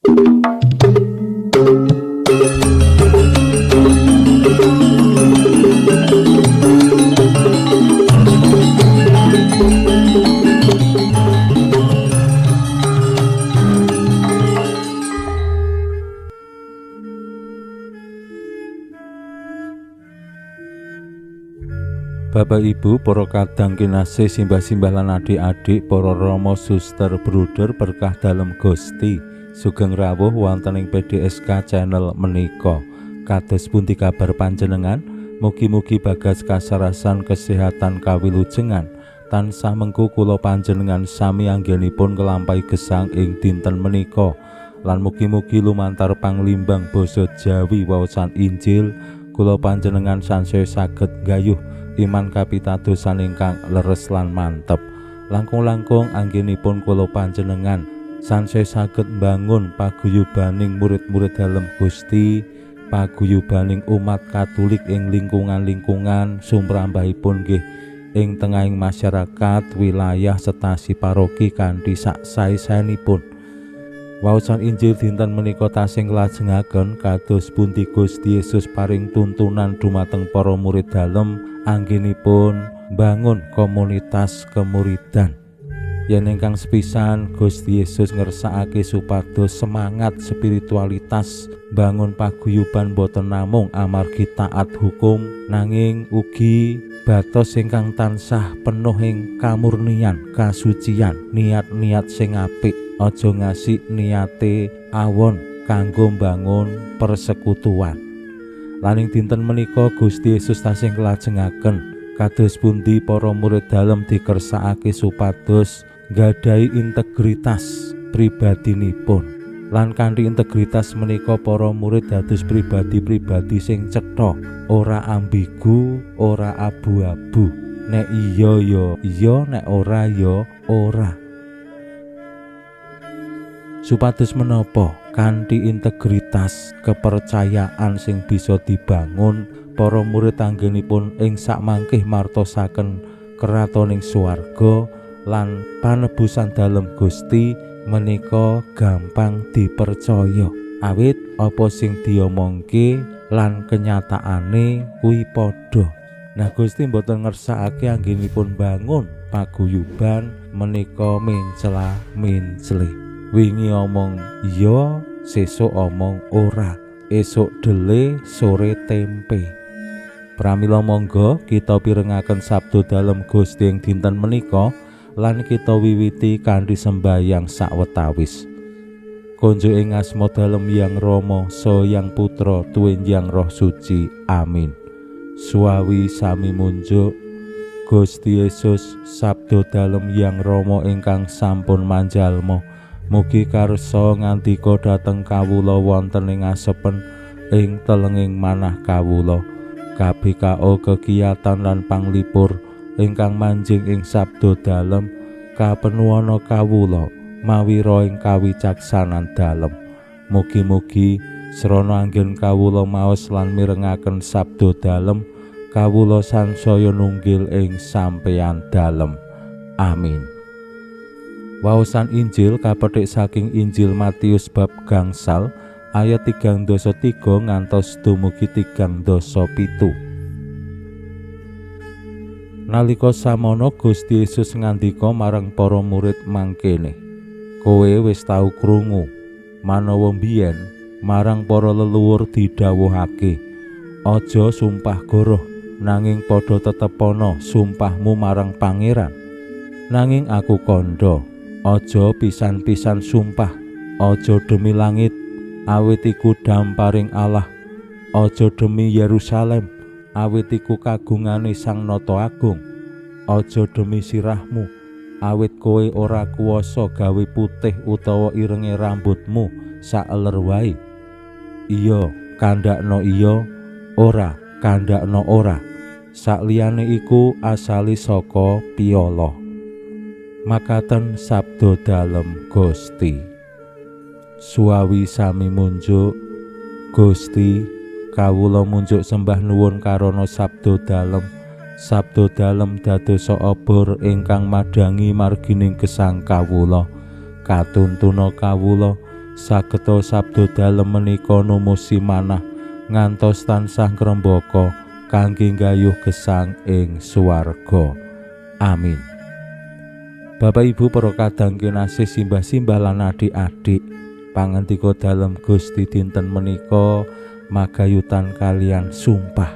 Bapak Ibu, para kadang kinasih, simbah-simbah lan adik-adik, para rama, suster, bruder berkah dalem Gusti. Sugeng rawuh wonten ing PDSK channel menika. Kados pundi kabar panjenengan? Mugi-mugi bagas kasarasan kesehatan kawilujengan. Tansah mengku kula panjenengan sami anggenipun nglampahi gesang ing dinten menika. Lan mugi-mugi lumantar panglimbang basa Jawi waosan Injil kula panjenengan sansaya saged nggayuh iman kapitadosan ingkang leres lan mantep. Langkung-langkung anggenipun kula panjenengan sansaya saged mbangun paguyubaning murid-murid dalem Gusti, paguyubaning umat Katolik ing lingkungan-lingkungan sumrambahipun nggih ing tengahing masyarakat wilayah setasi paroki kanthi sak sae-saenipun. Waosan Injil dinten menika tasih nglajengaken kados pundi Gusti Yesus paring tuntunan dumateng para murid dalem anggenipun mbangun komunitas kemuridan. Yen ingkang sepisan Gusti Yesus ngersakake supados semangat spiritualitas bangun paguyuban boten namung amargi taat hukum, nanging ugi batos ingkang tansah penuh ing kamurnian, kasucian, niat-niat sing apik. Aja ngasih niate awon kanggo mbangun persekutuan. Lan ing dinten menika Gusti Yesus tasih nglajengaken kados pundi para murid dalem dikersakake supados nggadahi integritas pribadinipun. Lan kanthi integritas menika para murid dados pribadi-pribadi sing cetha, ora ambigu, ora abu-abu. Nek iya ya iya, nek ora ya ora. Supados menapa kanthi integritas kepercayaan sing bisa dibangun para murid anggenipun ing sakmangkih martosaken kratoning swarga lan panebusan dalem Gusti menika gampang dipercaya. Awit apa sing diomongke lan kenyataane kuwi padha. Nah, Gusti mboten ngersakake anggenipun bangun paguyuban menika mencla mencli. Wingi omong iya, sesuk omong ora, esuk dele, sore tempe. Pramila monggo kita pirengaken sabda dalem Gusti ing dinten menika lan kita wiwiti kanthi sembayang sawetawis. Konjuk ing asma dalem Yang Rama, Saha Yang Putra, tuwin Yang Roh Suci. Amin. Suwawi sami munjuk Gusti Yesus, sabda dalem Yang Rama ingkang sampun manjalma. Mugi karsa ngandika dhateng kawula wonten ing asepen ing telenging manah kawula. KBKO kekiyatan lan panglipur ingkang manjing ing sabda dalem kapenuwana kawula mawira ing kawicaksanan dalem. Mugi-mugi srana anggen kawula maos lan mirengaken sabda dalem kawula sansaya nunggil ing sampeyan dalem. Amin. Waosan Injil kapethik saking Injil Matius bab 5 ayat 33 ngantos dumugi 37. Nalika samono Gusti Yesus ngandika marang para murid mangkene, kowe wis tau krungu manawa mbiyen marang para leluhur didhawuhake, aja sumpah goroh, nanging padha tetepana sumpahmu marang Pangeran. Nanging aku kandha, aja pisan-pisan sumpah, aja demi langit, awit iku damparing Allah, aja demi Yerusalem, awit iku kagungane Sang Nata Agung, aja demi sirahmu, awit kowe ora kuwasa gawe putih utawa irenge rambutmu saeler wae. Iya, kandhakno iya, ora, kandhakno ora. Sakliyane iku asale saka piala. Makaten sabda dalem Gusti. Suwawi sami munjuk Gusti, kawula munjuk sembah nuwun karana sabda dalem. Sabda dalem dadosa obor ingkang madhangi margining gesang kawula. Katuntuna kawula Sageta sabda dalem menika numusi manah ngantos tansah ngrembaka kangge nggayuh gesang ing swarga. Amin. Bapak Ibu para kadang kinasih, simbah-simbah lan adik-adik, pangandika dalem Gusti dinten menika magayutan kalian sumpah.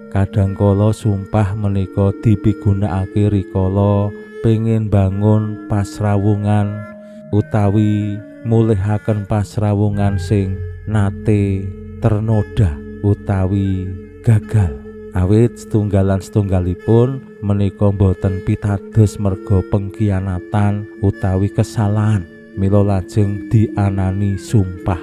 Kadang kala sumpah menika dipigunakake rikala pengin bangun pasrawungan utawi mulihaken pasrawungan sing nate ternoda utawi gagal. Awit setunggalan setunggalipun menika boten pitados merga pengkhianatan utawi kesalahan, mila lajeng dianani sumpah.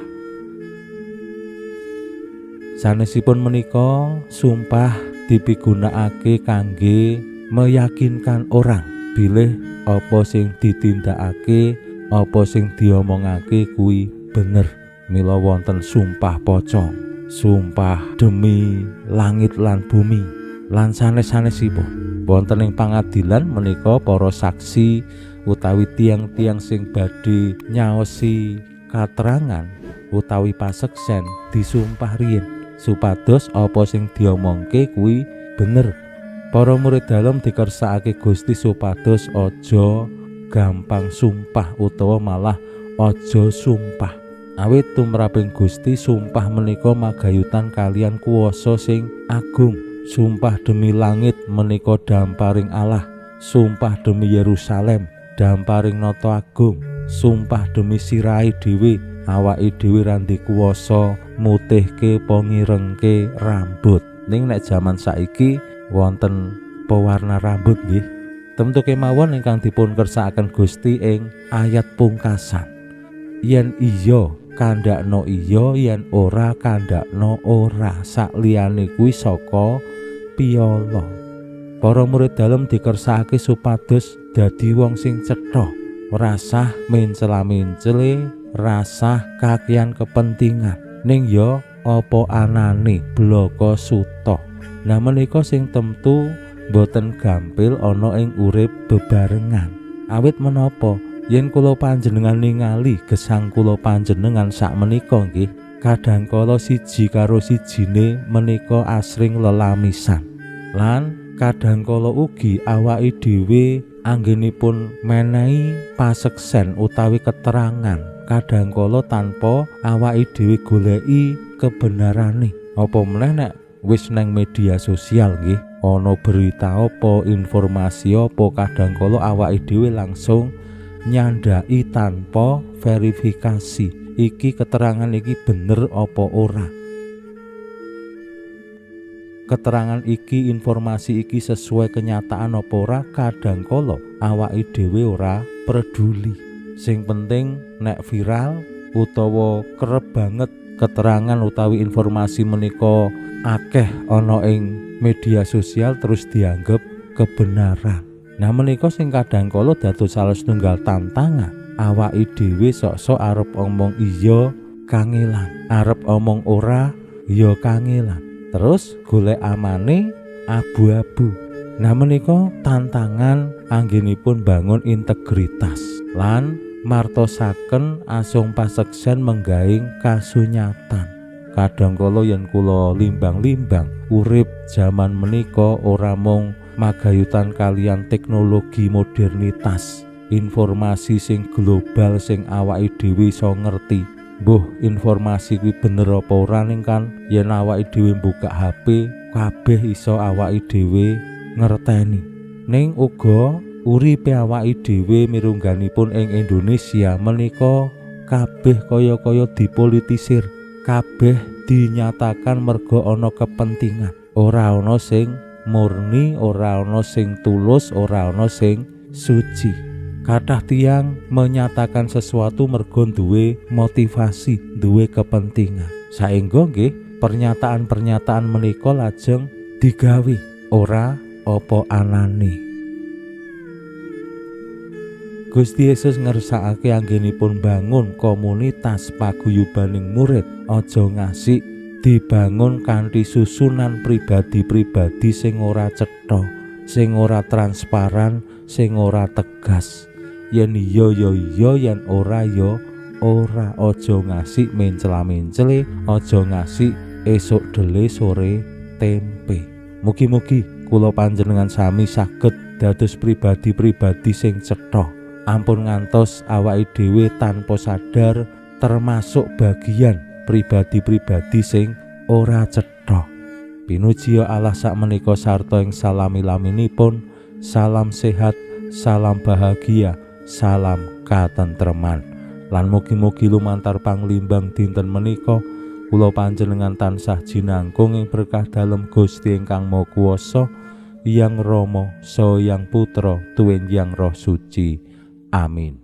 Sanesipun menika sumpah dipigunakake kangge meyakinkan orang bilih apa sing ditindakake, apa sing diomongake kuwi bener. Mila wonten sumpah pocong, sumpah demi langit lan bumi, lan sanes-sanesipun. Wonten ing pangadilan menika para saksi utawi tiang-tiang sing badhe nyaosi katerangan utawi paseksen disumpah riyin supados apa sing diomongke kuwi bener. Para murid dalem dikersakake Gusti supados aja gampang sumpah utawa malah aja sumpah. Awit tumraping Gusti sumpah menika magayutan kalian kuwasa sing agung. Sumpah demi langit menika damparing Allah, sumpah demi Yerusalem damparing Nata Agung, sumpah demi sirahe dhewe, awake dhewe ra ndek kuwasa mutihke apa ngirengke rambut. Ning nek jaman saiki wonten pewarna rambut nggih. Tentu kemawon ingkang dipun kersakaken Gusti ing ayat pungkasan. Yen iya kandhakno iya, yen ora kandhakno ora, sakliyane kuwi saka piyala. Para murid dalem dikersakake supados dadi wong sing cetha, rasah mencela-mencele, rasah kakean kepentingan, ning ya apa anane blaka suta. Nah menika sing temtu boten gampil ana ing urip bebarengan. Awit menapa? Yen kula panjenengan ningali gesang kula panjenengan sakmenika nggih, kadang kala siji karo sijine menika asring lelamisan. Lan kadang kala ugi awake dhewe anggenipun menehi paseksen utawi keterangan, kadang kala tanpa awake dhewe goleki kebenarane. Apa meneh nek wis nang media sosial nggih, ana berita apa, informasi apa, kadang kala awake dhewe langsung nyandai tanpa verifikasi. Iki keterangan iki bener apa ora, keterangan iki, informasi iki sesuai kenyataan apa ora, kadang kala awake dhewe ora peduli. Sing penting nek viral utawa kerep banget keterangan utawi informasi menika akeh ana ing media sosial terus dianggep kebenaran. Nah menika sing kadang kala dados salah setunggal tantangan. Awake dhewe sok-sok arep omong iya kangelan, arep omong ora ya kangelan, terus golek amane abu-abu. Nah menika tantangan anggenipun bangun integritas lan martosaken asung paseksen menggaing kasunyatan. Kadang kala yen kula limbang-limbang urip jaman menika ora mung magayutan kalian teknologi modernitas, informasi sing global sing awake dhewe iso ngerti. Mbuh informasi kuwi bener apa ora, ning kan yen awake dhewe buka HP kabeh iso awake dhewe ngerteni. Ning uga uripe awake dhewe mirungganipun ing Indonesia menika kabeh kaya-kaya dipolitisir, kabeh dinyatakan merga ana kepentingan. Ora ana sing murni, ora ana sing tulus, ora ana sing suci. Kathah tiyang menyatakan sesuatu merga duwe motivasi, duwe kepentingan. Saengga nggih pernyataan-pernyataan menika lajeng digawe ora apa anane. Gusti Yesus ngersakake anggenipun bangun komunitas paguyubaning murid, aja ngasih dibangun kanthi susunan pribadi-pribadi sing ora cetha, sing ora transparan, sing ora tegas. Yen iya ya iya, yen ora ya ora, aja ngasih mencela-mencele, aja ngasih esuk dele sore tempe. Mugi-mugi kula panjenengan sami saged dados pribadi-pribadi sing cetha. Ampun ngantos awake dhewe tanpa sadar termasuk bagian pribadi-pribadi sing ora cetha. Pinuji Allah sakmenika sarta ing salami-laminipun. Salam sehat, salam bahagia, salam katentreman. Lan mugi-mugi lumantar panglimbang dinten menika kula panjenengan tansah jinangkung ing berkah dalem Gusti ingkang Maha Kuwasa, Yang Rama, Saha Yang Putra, tuwin Yang Roh Suci. Amin.